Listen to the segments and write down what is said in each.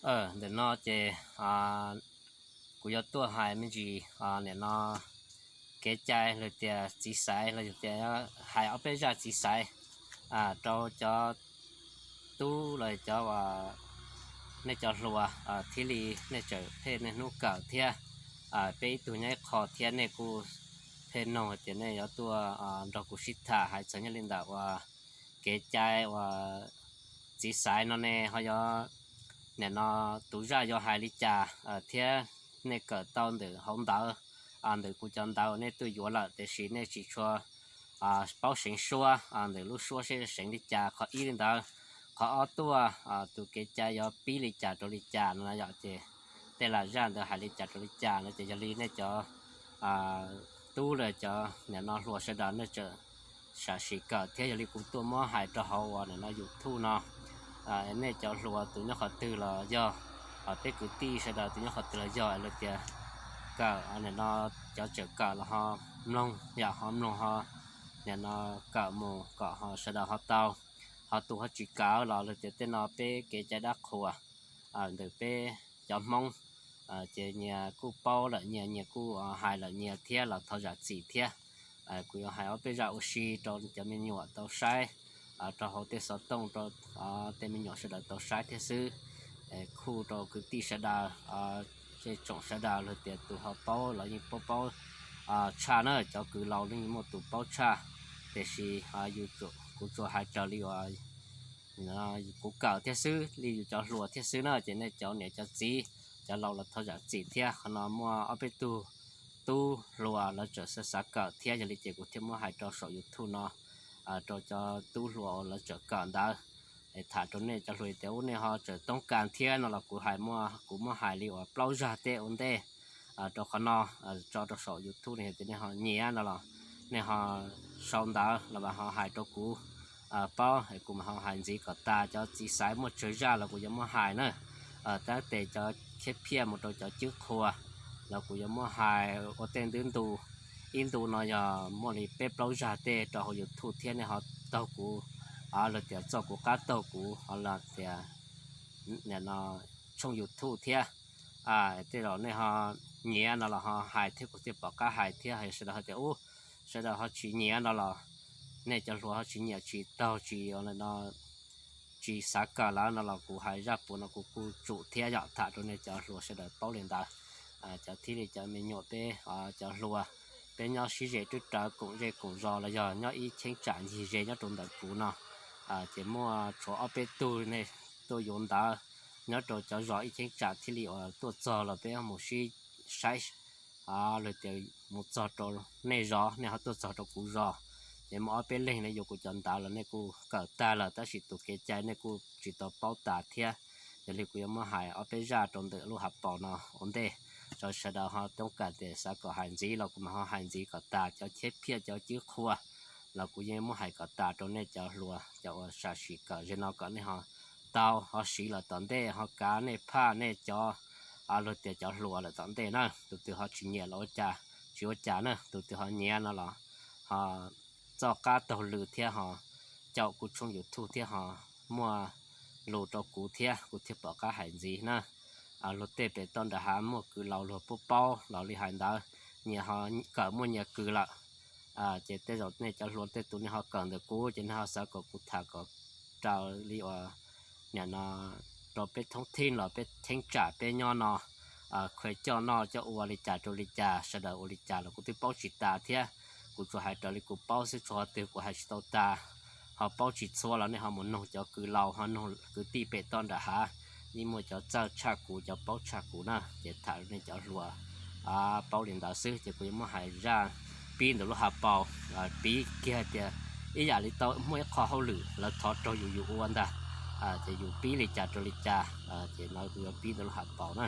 Ntawm no ces kuv yuav tuaj hais me ntsis nim no kev cai los tias txiv xaiv los yog tias hais ob peb zaj txiv xaiv rau cov tub los cov, nej cov hluas thiaj li nej txawm pheej niaj hnub kawm thiab. Peb ib tug nyob ib qho thiab nej kuj pheej noog tias nej yuav tuaj nrog kuv sib tham hais txog nyob li ntawm uas kev cai uas txiv xaiv no ne ho yuav nim no tus zaj yuav hais li cas thiab nej kawm tau ntawm hauv ntawv, ntawm kuv cov ntawv nej tuaj yuav lawm tiam sis nej tsis tshua paub seev suab ntawm lub suab seb seev li cas. Qhov ib li ntawd, qhov ob tuaj tus kev cai yuav pib li cas rau li cas no yom, ces tej lam zaj ntawd hais li cas rau li cas no ces yog li nej cov tub los cov nim no hluas sawv daws nej txawm sam sim kawm thiab yog li kuv tuaj muab hais rau hauv uas nim no YouTube no. Nej cov hluas tus nyob qhov twg los yog, peb kwv tij sawv daws tus nyob qhov twg los yog los tias kawm nim no cov txawm kawm los ho mloog yom, ho mloog ho nim no kawm mus kom ho sawv daws ho tau. Ho tus ho tsis kawm los los tias tej no peb kev cai dab qhuas ntawm peb cov Hmoob ces nyias kuj paub lawm nyias, nyias kuj hais lawm nyias thiab los thov zam txim thiab. Kuv yuav hais ob peb zaj ua si rau cov me nyuam tau saib, rau hauv tej xov tooj rau tej me nyuam sawv daws tau saib thiab xwb. Khuj rau kwv tij sawv daws, zej tsoom sawv daws los tias tus ho paub los yeej paub paub tshaj na, cov kwv laus los yeej muaj tus paub tshaj. Tiam sis kuv tsuas hais raws li uas kuv kawm thiab xwb, li yus cov hluas thiab xwb na, ces nej cov niam cov txiv, cov laus los thov zam txim thiab. Qhov no muaj ob peb tug tub hluas lawv txawm xav xav kawm thiab yog li ces kuv thiaj muab hais rau saum YouTube no rau cov tub hluas uas lawv txawm kawm ntawd. Tham rau nej cov hluas tias ub nej ho txawm toob kas thiab no los kuv hais muaj, kuv muab hais li uas plaub zaj tej ua ntej rau qhov no tso rau saum YouTube no tias nej ho nyiam no los nej ho sau ntawv los ho hais rau kuv paub, kuv mam ho hais ntxiv kom tas. Cov txiv xaiv muaj tsawg zaj los kuv yuav muab hais na. Tab tes cov khiab phiaj mus rau cov cwb qhua los kuv yuav muab hais ua tej ntu ntu. Ib ntu no yog muaj li peb plaub zaj tej rau hauv YouTube thiab nej ho taug kuv, los tias txoj kuv qab taug kuv ho los tias tshooj YouTube thiab. Tej zaum nej ho nyiam no los ho hais thiab kuv thiaj pom qab hais thiab. Sawv daws ho tias ub, sawv daws ho tsis nyiam no los, nej cov hluas ho tsis nyiam tsis taug tsis no tsis xav kawm lawm no los kuv hais zaj puav no kuv kuj tsum thiab yom. Tham rau nej cov hluas sawv daws paub li ntawd. Cov thiab li cov me nyuam peb cov hluas, peb nyob sib ze twb rawv koom zej koom zos los yog nyob ib cheeb tsam ncig ze nyob rau ntawm kuv no, ces muaj tshuav ob peb tug nej tuaj yuav ntawv nyob rau cov zos ib cheeb tsam thiaj li uas tuaj txog los peb mus sib saib, los tias mus txog rau nej zos nej ho tuaj txog rau kuv zos, ces muaj ob peb leeg nej yuav kuv cov ntawv los nej kuj kawm tag lawm tab sis tus kev cai nej kuj tsis tau paub tas thiab. Yog li kuv yuav muab hais ob peb zaj rau ntawm lub hav paus no ua ntej, tso sawv daws ho toob kas tias xav kom hais ntxiv los kuv mam ho hais ntxiv kom tas. Cov khiab phiaj cov cwb qhua los kuv yeej muab hais kom tas rau nej cov hluas cov uas sam sim kawm ze no kom nej ho tau ho siv los tom ntej ho kav nej phaj nej cov, luag tias cov hluas lawm tom ntej na. Tus twg ho tsis nyiam los ua cas, tsis ua cas na, tus twg ho nyiam no los ho txoj qab taug lw thiab ho caum kuv tshooj YouTube thiab ho muaj lus rau kuv thiab kuv thiaj pom qab hais ntxiv na. Luag tej pem toj nram hav muaj kwv laus luag paub paub los li hais ntawd, nyias ho kawm muaj nyias kwv lawm. Ces tej zaum nej cov hluas tej tus nej ho kawm ntawm kuv ces nej ho xav kom kuv tham kom raws li uas nim no rau peb thoob thib los peb cheeb tsam peb nyob no, khuv coj noj coj ua li cas rau li cas sawv daws ua li cas los kuv twb paub tsis tas thiab. Kuv tsuas hais raws li kuv paub xwb tsuas ho twg kuv hais tsis tau tas. Ho paub tsis txhua los nej ho mus noog cov kwv laus ho noog kwv tij pem toj nram hav, yeej muaj cov txawj tshaj kuv cov paub tshaj kuv na. Ces tham nej cov hluas paub li ntawd xwb ces kuv yuav muab hais zaj pib ntawm lub hav paus, pib kiag tias ib yam li tau muaj ib qho hauj lwm lawv thov raug yus yus ua ntag, ces yus pib li cas rau li cas, ces no kuv yuav pib ntawm lub hav paus na.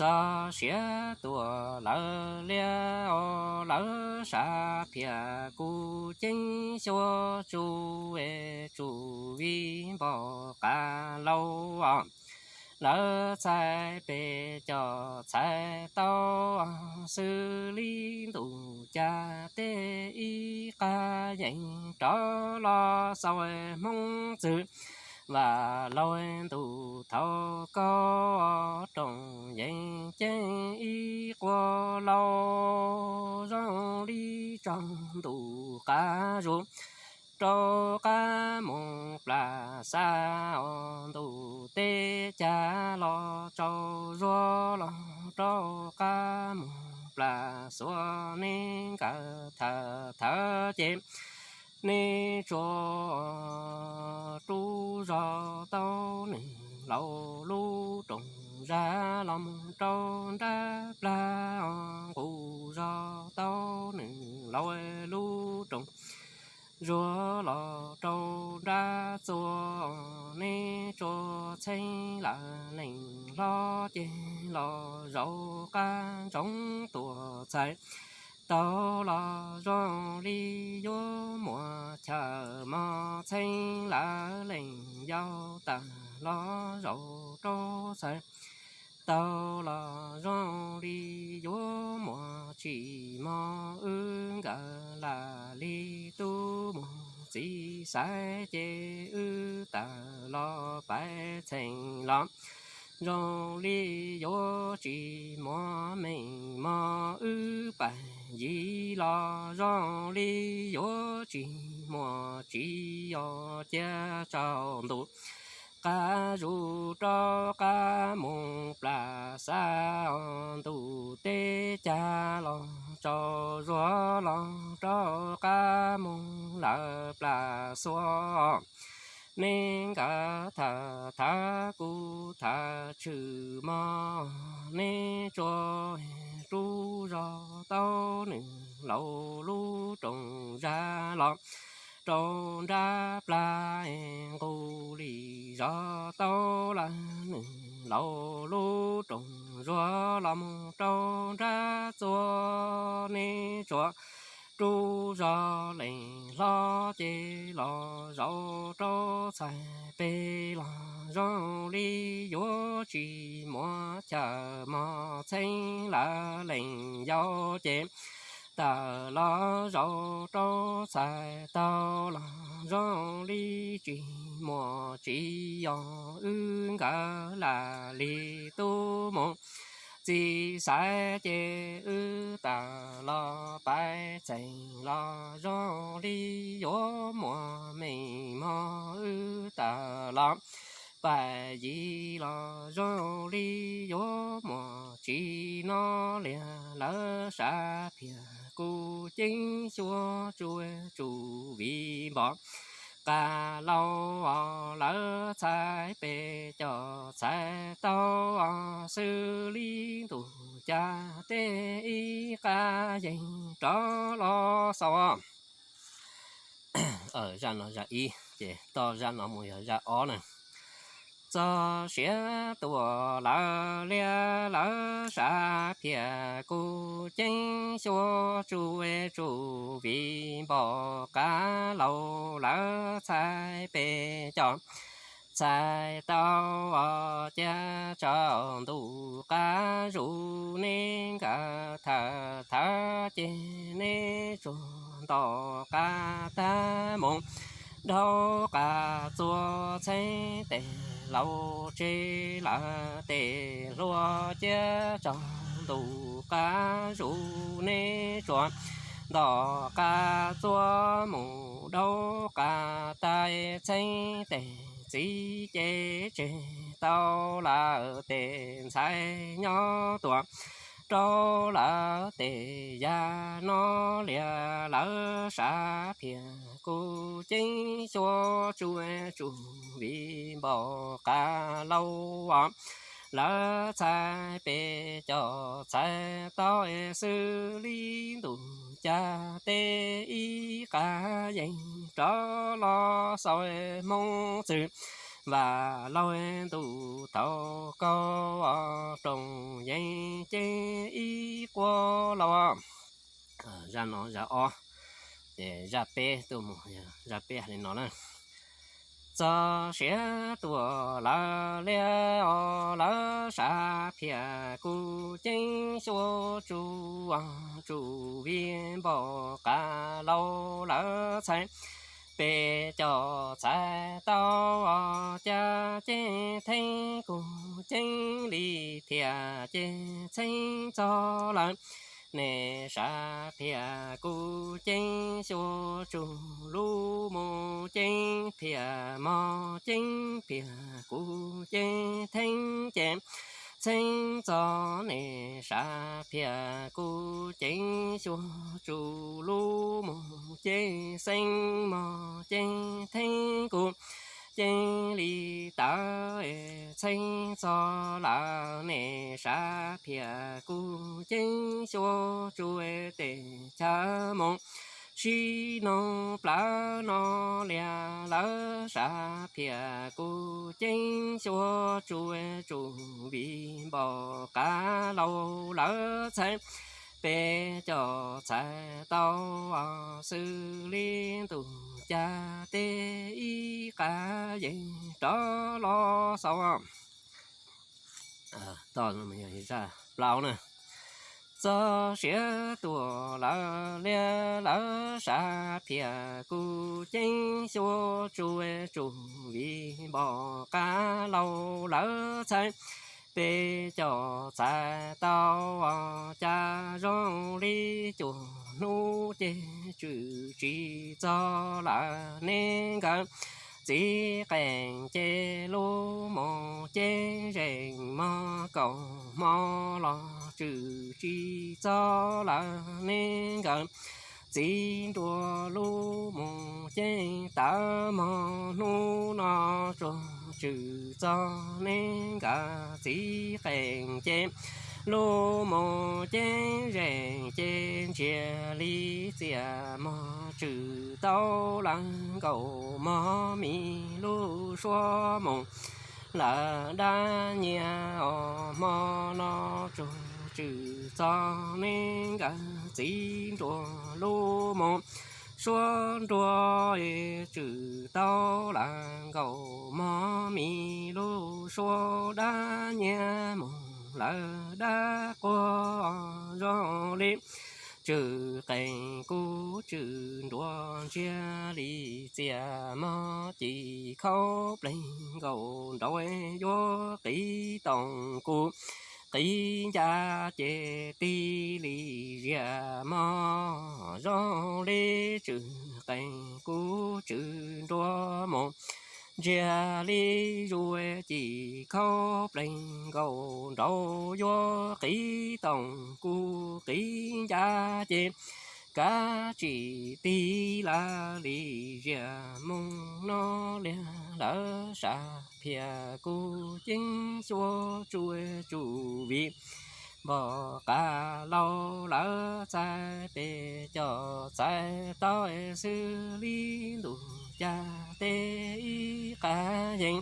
Txog siav tuaj lawv liab os lawv sam phiaj kuv ceeb xyuas tsuj tsuj vij npog qab laus os. Lawv txhais pes coj txhais tau xws li ntuj cas tej ib qag yeej rov los xaus Hmoob txwg Vam laug ntuj thaum kaum rooj yees ceeb ib qua lauj, zoo li tsaus ntuj qab zuag rau qab moos plas xav os, ntuj teb cag los tsaus zuag los rau qab moos plas xuav, neb nkawd thawm thawv ces neb tsuas rub zog tau nws laus lub rooj zag los mus rau nrab plag os, nqus zog tau nws laus lub rooj zuag los rau nrab txuas, neb tsuas txheeb lawv leej hlob ces los zaum qab ntsoov tuam txhais tau los zoo li yuav muaj chaw mos, txheeb lawv leej yau tawm los zaum rau txhais tau los zoo li yuav muaj tsis mos, wb nkawd lam li tub mus txiv xaiv ces wb tawm los pais txheej los zoo li yuav tsis muaj meej mos, wb pais yig los zoo li yuav tsis muaj tsis yog cia tsaus ntuj qab zuag rau qab moos plas xav os, ntuj teb cag los tsaus zuag los rau qab moos lawv plas xuav, neb nkawd thawm thawv kuv thawm tshwm mos, neb tsuas rub zog tau nws laus lub rooj zag los rau nrab plag, nqus li zog tau lawm nws laus lub rooj zuag los mus rau nrab txuas, neb tsuas rub zog leej hlob ces los zaum rau txhais peg los zoo li yuav tsis muaj chaw mos, txheeb lawv leej yau ces tawm los zaum rau txhais tau los zoo li tsis muaj tsis yog, wb nkawd lam li tub mus txiv xaiv ces wb tawm los pais txheej los zoo li yuav muaj meej mos, wb tawm los pais yig los zoo li yuav muaj tsis nov liag, lawv sab phiaj kuv ceeb xyuas tsuj tsuj vim npom qab laus os, lawv txhais pes coj txhais tau os, xws li ntuj cas teb ib qab yeej rov los xaus. Zaj no zaj ib ces toj zaj no mus yog zaj ob na. Txog siav tuaj lawm liag lawv sab phiaj kuv ceeb xyuas tsuj tsuj vim npom qab laus, lawv txhais pes coj txhais tau os, cia tsaus ntuj qab zuag neb nkawd thawm thawv ces neb tsuas nto qab tag mus dhau qab txuas, txheeb tes laus tseg lawv tes hluas, cia tsaus ntuj qab zuag neb tsuas nto qab txuas mus dhau qab tag, txheeb tes txiv ces tseg tau lawv tes ntxhais nyob tuaj rau lawv tes yaj no liag, lawv sab phiaj kuv ceeb xyuas tsuj tsuj vim npom qab laus, lawv txhais pes coj txhais tau, xws li ntuj cas teb ib qab yeej rov los xaus, Hmoob txwj vam laug ntuj thaum kaum rooj yees ceeb ib qua lauj. Zaj no zaj ob, ces zaj peb tuaj mus, zaj peb hais li no na. Txog siav tuaj lawm liag os, lawv sab phiaj kuv ceeb xyuas tsuj tsuj vim npom qab laus, lawv txhais peb caug txhais tau caj ces theeb kuv ceeb li thiaj ces txheeb txog lawm. Nej sab phiaj kuv ceeb xyuas tsuj lub mus ceeb phiaj mog ceeb phiaj kuv ceeb theeb ces txheeb txog nej sab phiaj kuv ceeb xyuas tsuj lub mus ceeb xeeb mog ceeb theeb kuv ceeb li tawv txheeb txog lawm. Nej sab phiaj kuv ceeb xyuas tsuj tej chaw mus sib noog plawv no liag lawv sab phiaj kuv ceeb xyuas tsuj tsuj vim npaum qab laus lawv txhais peb caug txhais tau xws li ntuj cas tej ib qab yeej rov los xaus. Plaub na. Txog siav tuaj lawm liag lawv sab phiaj kuv ceeb xyuas tsuj tsuj vim npaum qab laus lawv txhais peb caug txhais tau cas zoo li cuaj hnub ces tswm tsis txog lawm. Nej nkawd txiv qeej ces lub mus ceeb zeej mog kaum hmo los tswm tsis txog lawm. Nej nkawd txiv nruas lub mus ceeb tawv mog hnub no tsuas tswm txog. Nej nkawd txiv qeej ces lub mus ceeb zeej ces ntsiag li txiaj mog tswm tau lawm. Nkaum mog mis lub suab mus lawm dab nyiag os hmo no tsuas tswm txog. Nej nkawd txiv nruas lub mus suab nruas tswm tau lawm. Nkaum mog mis lub suab dab nyiag mus lawm dab quag zoo li tswm qeej kuv tswm nruas ntsiag li txiaj mog ci khaub pleeg nkaus nraud yuav qiv toom kuv qiv ncaj ces tig li ziag mog zoo li tswm qeej kuv tswm nruas mus ntsiag li zuav ci khaub pleeg nkaus nraud yuav qiv toom kuv qiv ncaj ces kav tsij tig lawm li ziag moog no liag lawv sab phiaj kuv ceeb xyuas tsuj tsuj vim npaum qab laus lawv txhais peb caug txhais tau xws li ntuj cas tej ib qab yeej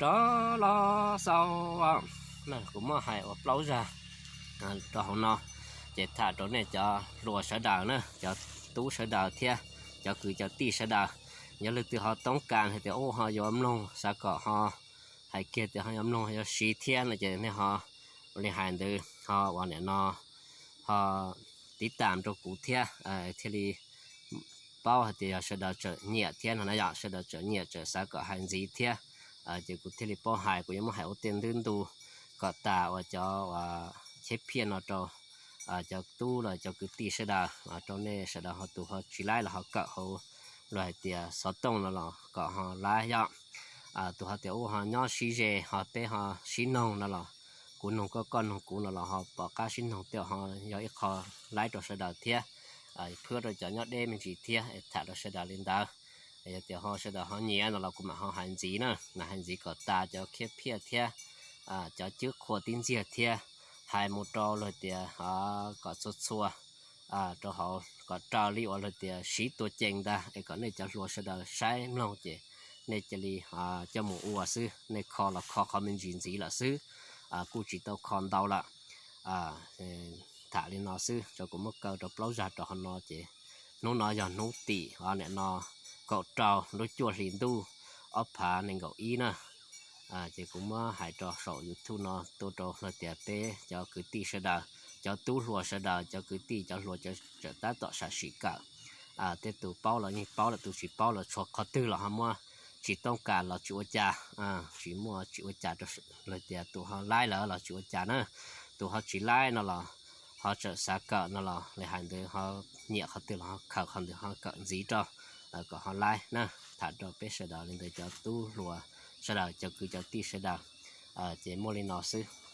rov los xaus. Kuv muab hais ua plaub zag rau hauv no, ces tham rau nej cov hluas sawv daws na, cov tub sawv daws thiab cov kwv cov tij sawv daws. Yog leej twg ho toob kas hais tias ub ho yuav mloog xav kom ho hais kiag tias ho yuav mloog ho yuav siv thiab no ces nej ho ua li hais ntawd ho ua niam no ho tiv tam rau kuv thiab thiaj li paub hais tias yog sawv daws tseem nyiam thiab no na yom, sawv daws tseem nyiam tseem xav kom hais ntxiv thiab ces kuv thiaj li paub hais. Kuv yuav muab hais ua tej ntu ntu kom tas uas cov cheb phiaj no rau cov tub los cov kwv tij sawv daws, rau nej sawv daws ho tus ho tsis laib los ho kawm hauv luag hais tias xov tooj no los kom ho laib yom. Tus ho tias ub ho nyob sib ze ho peb ho sib noog no los kuv noog koj koj noog kuv no los ho pom qab sib noog tej ho yog ib qho laib rau sawv daws thiab, phwb rau cov nyob deb me ntsis thiab tham rau sawv daws li ntawd. Yog tias ho sawv daws ho nyiam no los kuv mam ho hais ntxiv na, hais ntxiv kom tas cov cheb phiaj thiab cov cwb qhua tib ntxiag thiab, hais mus rau luag tias kom txhua txhua rau hauv kom raws li uas luag tias siv tua cees ntag es kom nej cov hluas sawv daws saib mloog ces nej cia li coj mus ua xwb, nej kho los kho qhov me ntsis ntxiv lawm xwb, kuj tsis tau kho ntau lawm. Tham li no xwb, rau kuv muab kaw rau plaub zag rau hauv no ces hnub no yog hnub tim niam no kaum rau lub cuaj hlis ntuj ob phav nees nkaum ib na. Ces kuv muab hais rau saum YouTube no tuaj rau luag tias peb cov kwv tij sawv daws, cov tub hluas sawv daws, cov kwv tij cov hluas tseem tab tom sam sim kawm Tej tus paub los yeej paub lawm, tus tsis paub los tshuav qhov twg los ho muab, tsis tooj kam los tsis ua cas, tsis muaj tsis ua cas rau, los tias tus ho laib lawm los tsis ua cas na. Tus ho tsis laib no los ho tseem xav kawm no los li hais ntawd ho nyiam qhov twg los ho khaws qhov ntawd ho kawm ntxiv rau kom ho laib na. Tham rau peb sawv daws li ntawd cov tub hluas sawv daws, cov kwv cov tij sawv daws, ces muaj li no xwb.